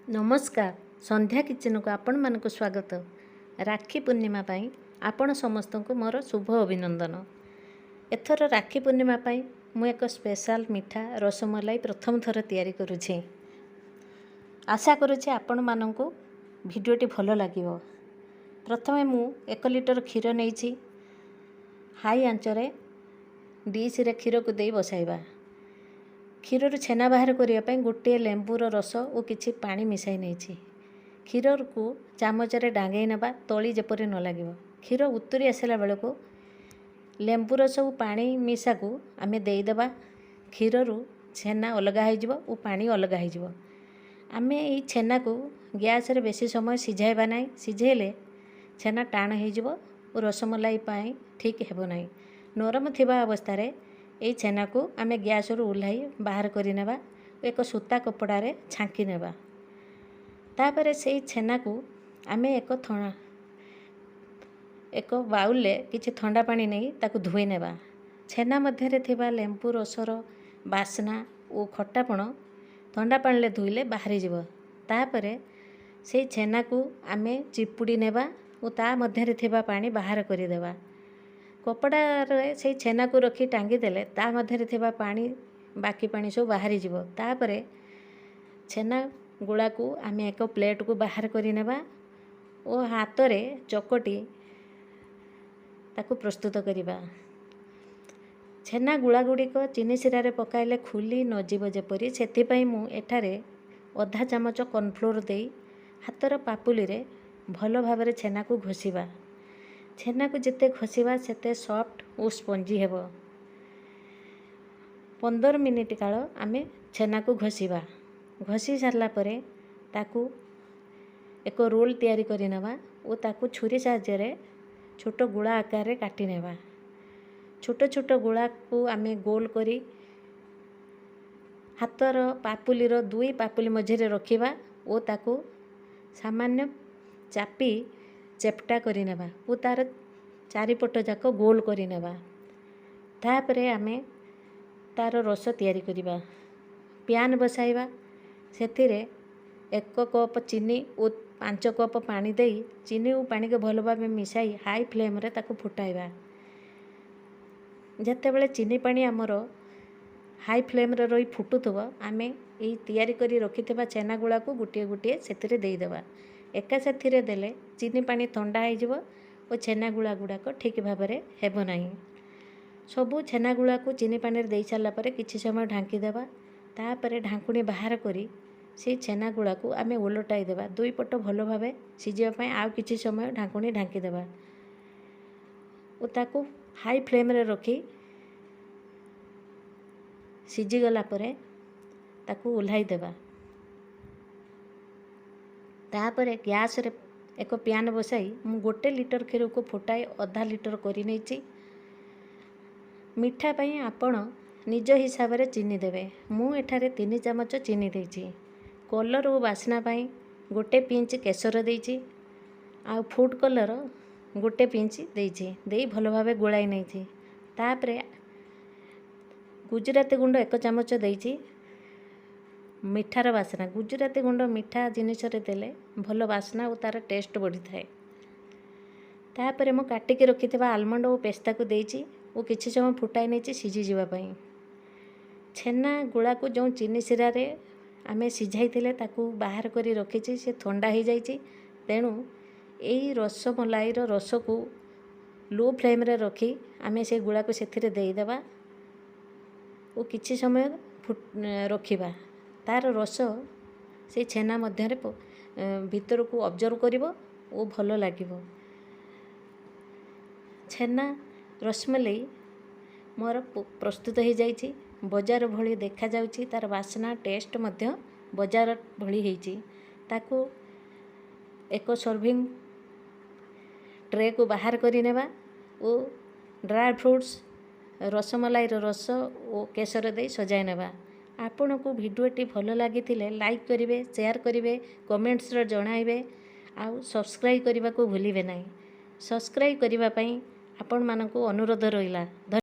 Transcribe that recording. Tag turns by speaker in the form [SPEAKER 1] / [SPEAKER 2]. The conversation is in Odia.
[SPEAKER 1] ନମସ୍କାର, ସନ୍ଧ୍ୟା କିଚେନକୁ ଆପଣମାନଙ୍କୁ ସ୍ୱାଗତ। ରାକ୍ଷୀ ପୂର୍ଣ୍ଣିମା ପାଇଁ ଆପଣ ସମସ୍ତଙ୍କୁ ମୋର ଶୁଭ ଅଭିନନ୍ଦନ। ଏଥର ରାକ୍ଷୀ ପୂର୍ଣ୍ଣିମା ପାଇଁ ମୁଁ ଏକ ସ୍ପେଶାଲ ମିଠା ରସମଲାଇ ପ୍ରଥମ ଥର ତିଆରି କରୁଛି। ଆଶା କରୁଛି ଆପଣମାନଙ୍କୁ ଭିଡ଼ିଓଟି ଭଲ ଲାଗିବ। ପ୍ରଥମେ ମୁଁ 1 ଲିଟର କ୍ଷୀର ନେଇଛି। ହାଇ ଆଞ୍ଚରେ ଡିସ୍ରେ କ୍ଷୀରକୁ ଦେଇ ବସାଇବା। କ୍ଷୀରରୁ ଛେନା ବାହାର କରିବା ପାଇଁ ଗୋଟିଏ ଲେମ୍ବୁର ରସ ଓ କିଛି ପାଣି ମିଶାଇ ନେଇଛି। କ୍ଷୀରକୁ ଚାମଚରେ ଡାଙ୍ଗେଇ ନେବା, ତଳି ଯେପରି ନ ଲାଗିବ। କ୍ଷୀର ଉତୁରି ଆସିଲା ବେଳକୁ ଲେମ୍ବୁର ସବୁ ପାଣି ମିଶାକୁ ଆମେ ଦେଇଦେବା। କ୍ଷୀରରୁ ଛେନା ଅଲଗା ହେଇଯିବ ଓ ପାଣି ଅଲଗା ହେଇଯିବ। ଆମେ ଏଇ ଛେନାକୁ ଗ୍ୟାସରେ ବେଶୀ ସମୟ ସିଝାଇବା ନାହିଁ। ସିଝେଇଲେ ଛେନା ଟାଣ ହେଇଯିବ ଓ ରସମଲାଇ ପାଇଁ ଠିକ୍ ହେବ ନାହିଁ। ନରମ ଥିବା ଅବସ୍ଥାରେ ଏଇ ଛେନାକୁ ଆମେ ଗ୍ୟାସରୁ ଓହ୍ଲାଇ ବାହାର କରିନେବା। ଏକ ସୂତା କପଡ଼ାରେ ଛାଙ୍କି ନେବା। ତାପରେ ସେଇ ଛେନାକୁ ଆମେ ଏକ ବାଉଲରେ କିଛି ଥଣ୍ଡା ପାଣି ନେଇ ତାକୁ ଧୋଇ ନେବା। ଛେନା ମଧ୍ୟରେ ଥିବା ଲେମ୍ବୁ ରସର ବାସ୍ନା ଓ ଖଟାପଣ ଥଣ୍ଡା ପାଣିରେ ଧୋଇଲେ ବାହାରିଯିବ। ତାପରେ ସେଇ ଛେନାକୁ ଆମେ ଚିପୁଡ଼ି ନେବା ଓ ତା ମଧ୍ୟରେ ଥିବା ପାଣି ବାହାର କରିଦେବା। କପଡ଼ାରେ ସେଇ ଛେନାକୁ ରଖି ଟାଙ୍ଗିଦେଲେ ତା ମଧ୍ୟରେ ଥିବା ପାଣି, ବାକି ପାଣି ସବୁ ବାହାରିଯିବ। ତାପରେ ଛେନା ଗୁଳାକୁ ଆମେ ଏକ ପ୍ଲେଟ୍କୁ ବାହାର କରିନେବା ଓ ହାତରେ ଚକଟି ତାକୁ ପ୍ରସ୍ତୁତ କରିବା। ଛେନା ଗୁଳା ଗୁଡ଼ିକ ଚିନି ଶିରାରେ ପକାଇଲେ ଖୋଲି ନଯିବ ଯେପରି, ସେଥିପାଇଁ ମୁଁ ଏଠାରେ ଅଧା ଚାମଚ କର୍ଣ୍ଣଫ୍ଲୋର୍ ଦେଇ ହାତର ପାପୁଲିରେ ଭଲ ଭାବରେ ଛେନାକୁ ଘଷିବା। ଛେନାକୁ ଯେତେ ଘଷିବା, ସେତେ ସଫ୍ଟ ଓ ସ୍ପଞ୍ଜି ହେବ। 15 ମିନିଟ୍ କାଳ ଆମେ ଛେନାକୁ ଘଷିବା। ଘଷି ସାରିଲା ପରେ ତାକୁ ଏକ ରୋଲ୍ ତିଆରି କରିନେବା ଓ ତାକୁ ଛୁରୀ ସାହାଯ୍ୟରେ ଛୋଟ ଗୁଳା ଆକାରରେ କାଟି ନେବା। ଛୋଟ ଛୋଟ ଗୁଳାକୁ ଆମେ ଗୋଲ କରି ହାତର ପାପୁଲିର ଦୁଇ ପାପୁଲି ମଝିରେ ରଖିବା ଓ ତାକୁ ସାମାନ୍ୟ ଚାପି ଚେପଟା କରିନେବା ଓ ତା'ର ଚାରିପଟ ଯାକ ଗୋଲ କରିନେବା। ତାପରେ ଆମେ ତା'ର ରସ ତିଆରି କରିବା। ପ୍ୟାନ୍ ବସାଇବା। ସେଥିରେ 1 କପ୍ ଚିନି ଓ 5 କପ୍ ପାଣି ଦେଇ ଚିନି ଓ ପାଣିକୁ ଭଲ ଭାବେ ମିଶାଇ ହାଇ ଫ୍ଲେମ୍ରେ ତାକୁ ଫୁଟାଇବା। ଯେତେବେଳେ ଚିନି ପାଣି ଆମର ହାଇ ଫ୍ଲେମ୍ରେ ରହି ଫୁଟୁଥିବ, ଆମେ ଏଇ ତିଆରି କରି ରଖିଥିବା ଛେନା ଗୁଳାକୁ ଗୋଟିଏ ଗୋଟିଏ ସେଥିରେ ଦେଇଦେବା। ଏକା ସାଥିରେ ଦେଲେ ଚିନି ପାଣି ଥଣ୍ଡା ହେଇଯିବ ଓ ଛେନା ଗୁଳା ଗୁଡ଼ାକ ଠିକ୍ ଭାବରେ ହେବ ନାହିଁ। ସବୁ ଛେନା ଗୁଳାକୁ ଚିନି ପାଣିରେ ଦେଇ ସାରିଲା ପରେ କିଛି ସମୟ ଢାଙ୍କି ଦେବା। ତାପରେ ଢାଙ୍କୁଣୀ ବାହାର କରି ସେଇ ଛେନା ଗୁଳାକୁ ଆମେ ଓଲଟାଇ ଦେବା। ଦୁଇ ପଟ ଭଲ ଭାବେ ସିଝିବା ପାଇଁ ଆଉ କିଛି ସମୟ ଢାଙ୍କୁଣୀ ଢାଙ୍କି ଦେବା ଓ ତାକୁ ହାଇ ଫ୍ଲେମ୍ରେ ରଖି ସିଝିଗଲା ପରେ ତାକୁ ଓହ୍ଲାଇ ଦେବା। ତାପରେ ଗ୍ୟାସରେ ଏକ ପ୍ୟାନ୍ ବସାଇ ମୁଁ 1 ଲିଟର କ୍ଷୀରକୁ ଫୁଟାଇ ଅଧା ଲିଟର କରିନେଇଛି। ମିଠା ପାଇଁ ଆପଣ ନିଜ ହିସାବରେ ଚିନି ଦେବେ। ମୁଁ ଏଠାରେ 3 ଚାମଚ ଚିନି ଦେଇଛି। କଲର୍ ଓ ବାସ୍ନା ପାଇଁ ଗୋଟେ ପିଞ୍ଚ କେଶର ଦେଇଛି ଆଉ ଫୁଡ଼୍ କଲର୍ ଗୋଟେ ପିଞ୍ଚ ଦେଇଛି। ଦେଇ ଭଲ ଭାବେ ଗୋଳାଇ ନେଇଛି। ତାପରେ ଗୁଜୁରାତି ଗୁଣ୍ଡ 1 ଚାମଚ ଦେଇଛି। ମିଠାର ବାସ୍ନା, ଗୁଜୁରାତି ଗୁଣ୍ଡ ମିଠା ଜିନିଷରେ ଦେଲେ ଭଲ ବାସ୍ନା ଓ ତା'ର ଟେଷ୍ଟ ବଢ଼ିଥାଏ। ତାପରେ ମୁଁ କାଟିକି ରଖିଥିବା ଆଲମଣ୍ଡ ଓ ପେସ୍ତାକୁ ଦେଇଛି ଓ କିଛି ସମୟ ଫୁଟାଇ ନେଇଛି ସିଝିଯିବା ପାଇଁ। ଛେନା ଗୁଳାକୁ ଯେଉଁ ଚିନି ଶିରାରେ ଆମେ ସିଝାଇଥିଲେ, ତାକୁ ବାହାର କରି ରଖିଛି। ସେ ଥଣ୍ଡା ହେଇଯାଇଛି। ତେଣୁ ଏଇ ରସମଲାଇର ରସକୁ ଲୋ ଫ୍ଲେମ୍ରେ ରଖି ଆମେ ସେ ଗୁଳାକୁ ସେଥିରେ ଦେଇଦେବା ଓ କିଛି ସମୟ ରଖିବା। ତା'ର ରସ ସେଇ ଛେନା ମଧ୍ୟରେ ଭିତରକୁ ଅବଜର୍ଭ କରିବ ଓ ଭଲ ଲାଗିବ। ଛେନା ରସମଲେଇ ମୋର ପ୍ରସ୍ତୁତ ହେଇଯାଇଛି। ବଜାର ଭଳି ଦେଖାଯାଉଛି। ତା'ର ବାସ୍ନା, ଟେଷ୍ଟ ମଧ୍ୟ ବଜାର ଭଳି ହେଇଛି। ତାକୁ ଏକ ସର୍ଭିଂ ଟ୍ରେକୁ ବାହାର କରିନେବା ଓ ଡ୍ରାଏ ଫ୍ରୁଟ୍ସ, ରସମଲାଇର ରସ ଓ କେଶର ଦେଇ ସଜାଇ ନେବା। ଆପଣଙ୍କୁ ଭିଡ଼ିଓଟି ଭଲ ଲାଗିଥିଲେ ଲାଇକ୍ କରିବେ, ସେୟାର କରିବେ, କମେଣ୍ଟସରେ ଜଣାଇବେ ଆଉ ସବସ୍କ୍ରାଇବ୍ କରିବାକୁ ଭୁଲିବେ ନାହିଁ। ସବସ୍କ୍ରାଇବ୍ କରିବା ପାଇଁ ଆପଣମାନଙ୍କୁ ଅନୁରୋଧ ରହିଲା।